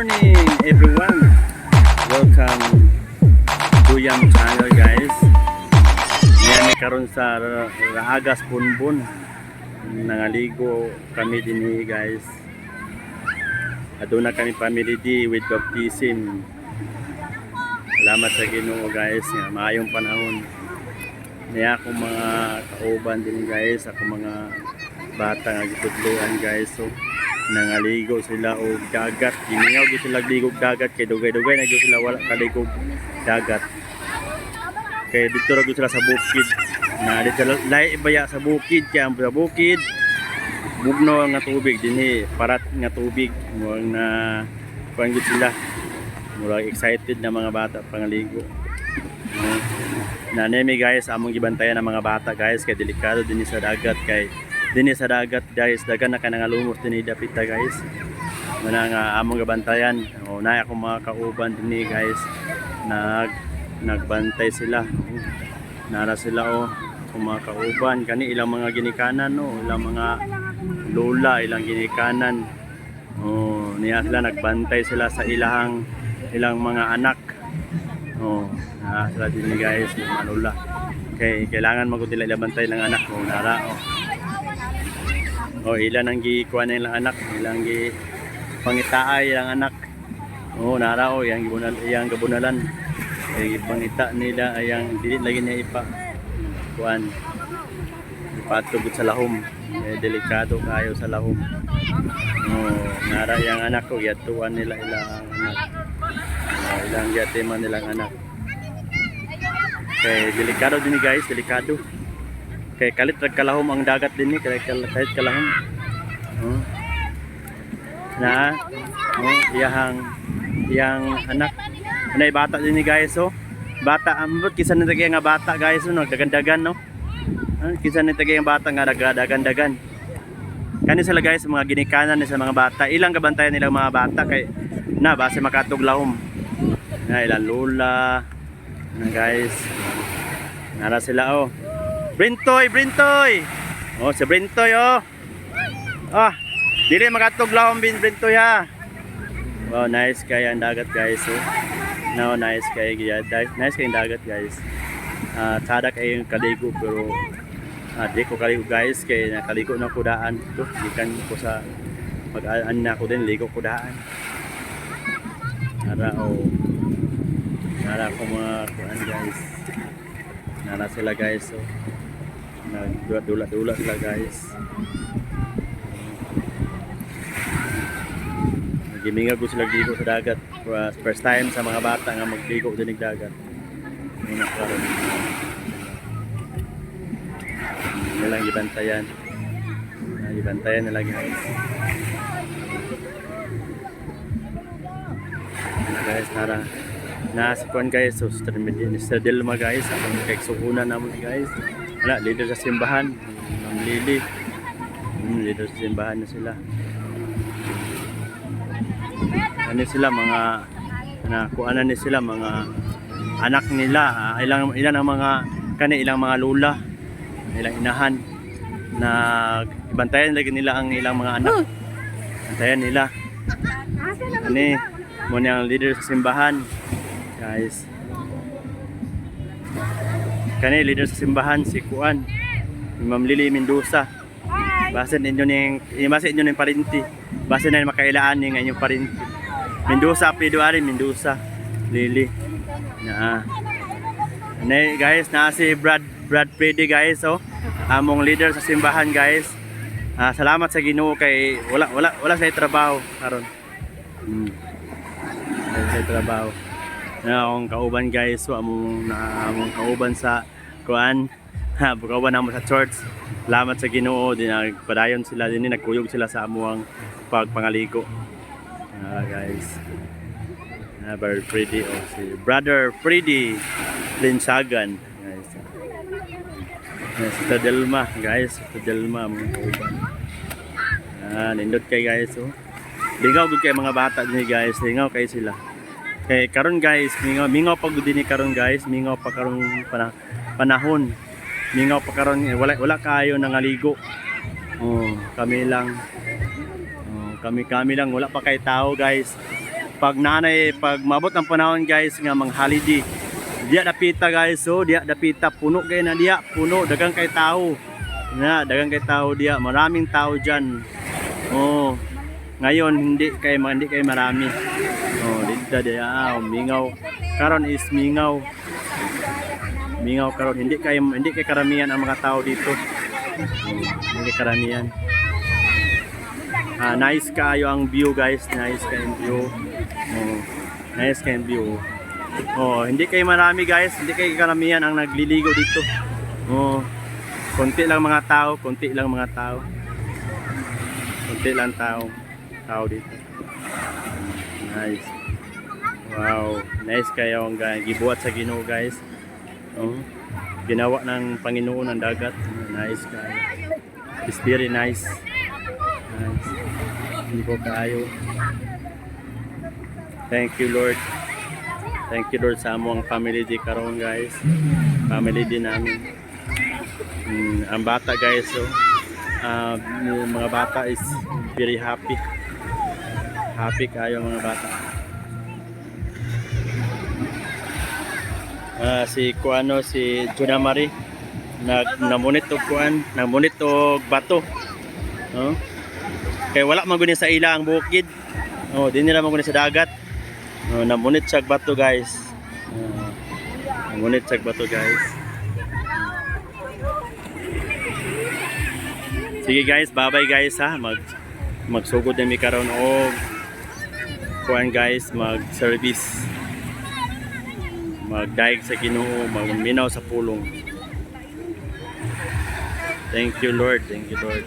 Morning, everyone. Welcome to Yam Channel, guys. Ngayon karon sa Raagas, Bonbon. Nangaligo kami dinhi, guys. Aduna kami family day with baptism. Salamat sa Ginoo, guys, nga maayong panahon. Niya akong mga kauban din, guys, akong mga bata nga gitudloan, guys. So nangaligo sila og dagat. Gimingaw gyud sila ligo og dagat kay dugay-dugay na gyud sila wala kaligog dagat. Kay dito ra gyud sila sa bukid. Na dito lahi baya sa bukid kay ang sa bukid bugno nga tubig, dinhi parat nga tubig. Murag na kuan gyud sila. Murag excited na mga bata pangaligo. No? Na nemi, guys, among gibantayan ang mga bata, guys, kay delikado dinhi sa dagat, kay dinhi sa dagat, guys, dagan na ka nangalumos dinhi dapita, guys. Muna nga among gibantayan. O na akong mga kauban dinhi, guys. Nagbantay sila. Oh, nara sila oh. Akong mga kauban kani ilang mga ginikanan, no, ilang mga lola, ilang ginikanan. Oh, niya sila nagbantay sila sa ilang mga anak. Oh, na sila din, guys, mga lola. Kay kailangan magud nila ilabantay ng anak mo, nara oh. Oh, ilan ang gikuha na ilang anak, ilang gi pangitaay ilang anak. Oh, nara oh, yang gibunal, yang gabunalan. Ay pangita nila ayang dili lagi niya ipa kuan. Ipatugod sa lahom. Eh, delikado kayo sa lahom. Oh, nara yang anak ko, giyatuan nila ilang anak. Oh, ilang giyatiman nilang anak. Kay delikado din ni, guys, delikado. Kay kalit rag kalahom ang dagat din ni, kay kalit kalahom. Oh. Na, oh, iyahang iyang anak. Anay bata din ni, guys, oh. Bata ambot kisa ni tagay nga bata, guys, oh, nagdagandagan, no. Ah, kisa ni tagay nga bata nga nagdagandagan. Kani sila, guys, mga ginikanan ni sa mga bata. Ilang kabantayan nilang mga bata kay na base makatog lahom. Na ilang lola. Na, guys. Nara sila oh. Brintoy, Brintoy. Oh, si Brintoy oh. Ah, dili makatog lahom bin Brintoy ha. Wow, nice kay ang dagat, guys. Oh. No, nice kay nice kay ang dagat, guys. Ah, tsada kay yung kaligo pero di ko kaligo, guys, kay nakaligo na ko daan to. Gikan ko sa mag-an na ako din ligo ko daan. Nara oh. Nara ko mga kuan, guys. Nara sila, guys, so. Nagdula-dula sila, guys. Nagimingaw ko sila ligo sa dagat. First time sa mga bata nga magligo din ng dagat. Muna karon. Nilang gibantayan. Gibantayan nila, guys. Guys, nara na si Kuan, guys, so Sister Sister Delma, guys, akong kaigsuonan namo ni, guys. Wala, leader sa simbahan, Ma'am Lily. Leader sa simbahan na sila. Ano sila mga na kuanan ni sila mga anak nila, ilang ilan ang mga kani ilang mga lula, ilang inahan na ibantayan lagi nila ang ilang mga anak. Bantayan nila. Ani mo niya ang leader sa simbahan, guys. Kani leader sa simbahan si Kuan. Si Ma'am Lily Mendoza. Basin inyo ning basin inyo ning parinti. Basin na makailaan ning inyong parinti. Mendoza apelyido ari, Mendoza. Lily. Na. Ano guys, na si Brad Brad Freddy, guys, oh. Among leader sa simbahan, guys. Ah, salamat sa Ginoo kay wala wala wala sa trabaho karon. Wala sa trabaho. Na akong kauban, guys, so among na among kauban sa kuan. Ha, kauban namo sa church. Salamat sa Ginoo din nagpadayon sila din, nagkuyog sila sa amuang pagpangaligo. Ah, guys. Ah, Brother Freddy oh, si Brother Freddy Linsagan, guys. Ah, Sister Delma, guys, Sister Delma among kauban. Ah, nindot kay, guys, oh. Lingaw gud kay mga bata din, guys, lingaw kay sila. Kay karon, guys, mingaw mingaw pa gud dinhi karon, guys, mingaw pa karon panahon. Mingaw pa karon eh, wala wala kayo nangaligo. Oh, kami lang. Oh, kami kami lang, wala pa kay tao, guys. Pag nanay, pag mabot ang panahon, guys, nga mang holiday. Diya dapita, guys, so diya dapita puno kay na diya, puno dagang kay tao. Na, dagang kay tao diya, maraming tao diyan. Oh. Ngayon hindi kay marami. Oh, dito diya, ah, mingaw. Karon is mingaw. Mingaw karon, hindi kay karamihan ang mga tao dito. Hindi karamihan. Ah, nice kaayo ang view, guys, nice kaayo ang view. Oh, nice kaayo ang view. Oh, hindi kay marami, guys, hindi kay karamihan ang nagliligo dito. Oh, konti lang mga tao, konti lang mga tao. Konti lang tao dito. Nice. Wow, nice kayo ang gibuhat sa Ginoo, guys. Oh, ginawa ng Panginoon ang dagat. Nice kayo. It's very nice. Nice. Hindi ko kaayo. Thank you, Lord. Thank you, Lord, sa among family di karon, guys. Family din namin. Ang bata, guys, so yung mga bata is very happy. Happy kayo mga bata. Ah, si kuano, si Juna Marie nag namunit og kuan, namunit og bato. No? Kay wala man guni sa ila ang bukid. Oh, di nila man guni sa dagat. Oh, namunit siya og bato, guys. Oh, namunit siya og bato, guys. Sige guys, bye-bye guys ha. Magsugod na mi karon og kuan, guys, mag service. Magdayeg sa Ginoo, magminaw sa pulong. Thank you, Lord. Thank you, Lord.